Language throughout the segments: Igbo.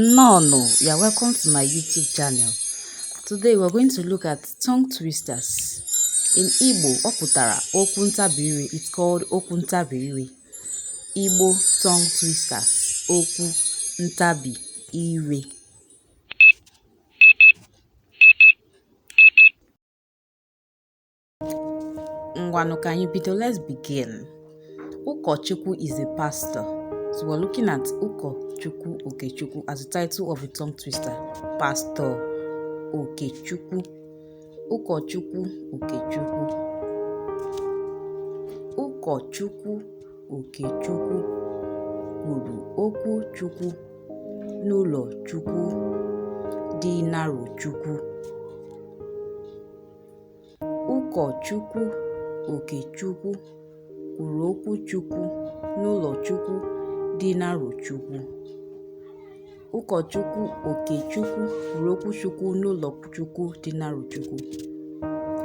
Nnọọnụ, you are welcome to my YouTube channel. Today we're going to look at tongue twisters. In Igbo, ọ pụtara okwu ntabi ire. It's called okwu ntabi ire. Igbo tongue twisters, okwu ntabi ire. Ngwanụ ka anyị bido, let's begin. Ụkọchukwu is a pastor. So we're looking at Ụkọchukwu Okechukwu as the title of a tongue twister. Pastor Okechukwu. Ụkọchukwu Okechukwu. Ụkọchukwu Okechukwu kwuru okwu Chukwu n'ụlọ Chukwu dị n'Arochukwu. Ụkọchukwu Okechukwu kwuru okwu Chukwu n'ụlọ Chukwu dị n'Arochukwu. Ụkọchukwu Okechukwu kwuru okwu Chukwu n'ụlọ Chukwu dị n'Arochukwu.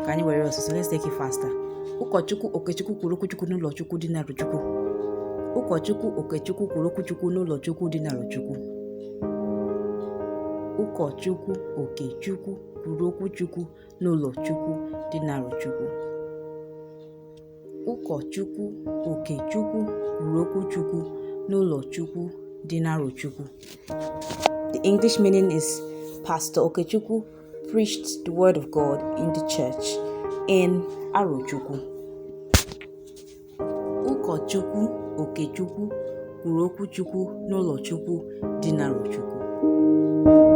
Ka anyị were ọsịsọ, let's take it faster. Ụkọchukwu Okechukwu kwuru okwu Chukwu n'ụlọ Chukwu dị n'Arochukwu. Ụkọchukwu Okechukwu kwuru okwu Chukwu n'ụlọ Chukwu dị n'Arochukwu. Ụkọchukwu Okechukwu kwuru okwu Chukwu n'ụlọ Chukwu dị n'Arochukwu. Ụkọchukwu Okechukwu kwuru okwu Chukwu n'ụlọ Chukwu dị n'Arochukwu. The English meaning is Pastor Okechukwu preached the word of God in the church in Arochukwu. Ụkọchukwu Okechukwu kwuru okwu Chukwu n'ụlọ Chukwu dị n'Arochukwu.